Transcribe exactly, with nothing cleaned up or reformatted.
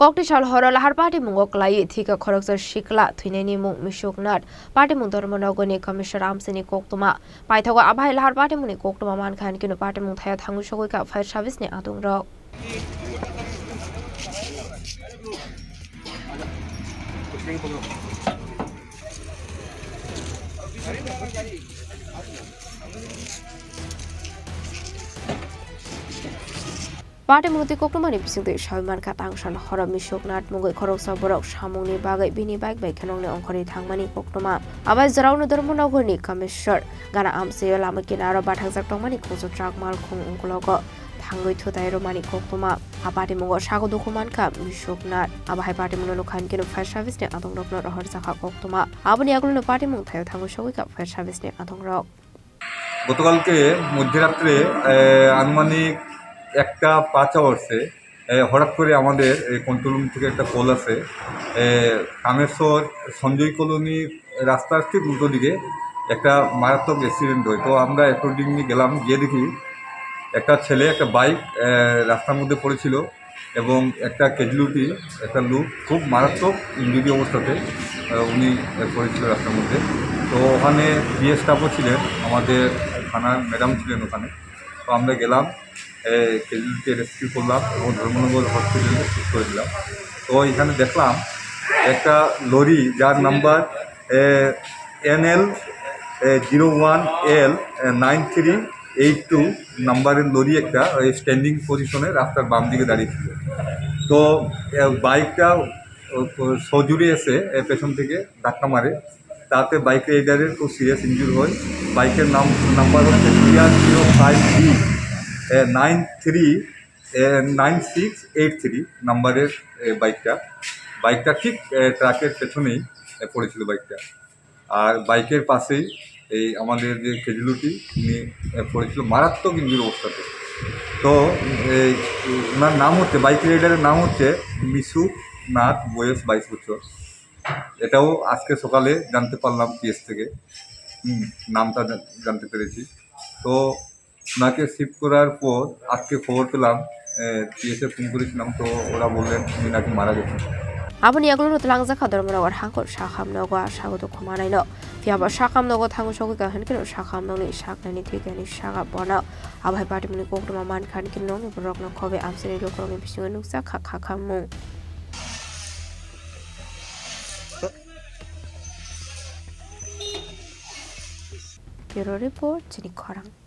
Kokti sal horo lahar patimungo kwlaiwi thika khoroksa sikla thwinaini mung Misuk Nath. Patimung Dharmanagarni Commissioner amchaini koktwma. Paithago abai lahar patimungni koktwma mankha hinkhe patimung thaio thangwi sogwi kha fire service ni adongrok. Patimung twi koktwmani bisingtwi sawi mankha, tangsal horo Misuk Nath mungwi khoroksa borok samungni bagwi bini bike bai khenokni ongkhorwi thangmani koktwma. Abai jorao Dharmanagarni Commissioner gana amchaio lama kinaro bathakjak tongmani khungsa truck malkhung ungkulogo thangwi thutai rwmani koktwma. A patimungo sago dukhu mankha Misuk Nath. Abo hai patimungno nukha hinkhe fire service ni adongrokno rohorjakha koktwma. Aboni agulino patimung thaio thangwi sogwi kha fire service ni adongrok. গতকালকে মধ্যরাত্রে, আহ, আনুমানিক একটা পাঁচ আওয়ার্সে, আহ, হঠাৎ করে আমাদের এই কন্ট্রোল রুম থেকে একটা কল আসে, আহ, কামেশ্বর সঞ্জয় কলোনির রাস্তার ঠিক উল্টো দিকে একটা মারাত্মক অ্যাক্সিডেন্ট হয়। তো আমরা অ্যাকর্ডিংলি গেলাম, গিয়ে দেখি একটা ছেলে একটা বাইক, আহ, রাস্তার মধ্যে পড়েছিল এবং একটা ক্যাজুয়ালিটি, একটা লোক খুব মারাত্মক ইনজুরি অবস্থাতে, আহ, উনি, আহ, পড়েছিল রাস্তার মধ্যে। তো ওখানে বিএস স্টাফও ছিলেন, আমাদের থানার ম্যাডাম ছিলেন ওখানে। তো আমরা গেলাম, আহ, ক্যাজুয়ালিটি রেস্কিউ করলাম এবং ধর্মনগর হসপিটালে শিফট করে দিলাম। তো এখানে দেখলাম একটা লরি, যার নাম্বার, আহ, এনএল, আহ, জিরো ওয়ান এল, আহ, নাইন থ্রি এইট টু নাম্বারের লরি একটা ওই স্ট্যান্ডিং পজিশনে রাস্তার বাম দিকে দাঁড়িয়ে ছিল। তো, আহ, বাইকটা, আহ, সজোরে এসে, আহ, পেছন থেকে ধাক্কা মারে, তাতে বাইক রাইডারের খুব সিরিয়াস ইনজুর হয়। বাইকের নাম, নাম্বার হচ্ছে TR zero five B nine three nine six eight three নাম্বারের, আহ, বাইকটা। বাইকটা ঠিক, আহ, ট্রাকের পেছনেই, আহ, পড়েছিল বাইকটা। আর বাইকের পাশেই এই আমাদের যে ক্যাজুয়ালিটি, উনি, আহ, পড়েছিল মারাত্মক ইনজুর অবস্থাতে। তো এই ওনার নাম হচ্ছে, বাইক রাইডারের নাম হচ্ছে মিশুক নাথ, বয়স বাইশ বছর। এটাও আজকে সকালে জানতে পারলাম পিএস থেকে। হুম, নামটা জা-, জানতে পেরেছি। তো ওনাকে শিফট করার পর আজকে খবর পেলাম, এ, পিএসএ ফোন করেছিলাম, তো ওরা বললেন উনি নাকি মারা গেছেন। Aboni yagulo no twlangjakha Dharmanagar hangkor sakham nogo a sago dukhu manaino. Phiya bo sakham nogo thangwi sogwi kha hinkhe no sakham nokni saknaini thwikhaini saka bono. Abo hai patimungni koktwma mankha hinkhe nokni borokno khobe amchaini lukurokni bisingo nukjak kha kha khamung. Bureau Report, chini khorang.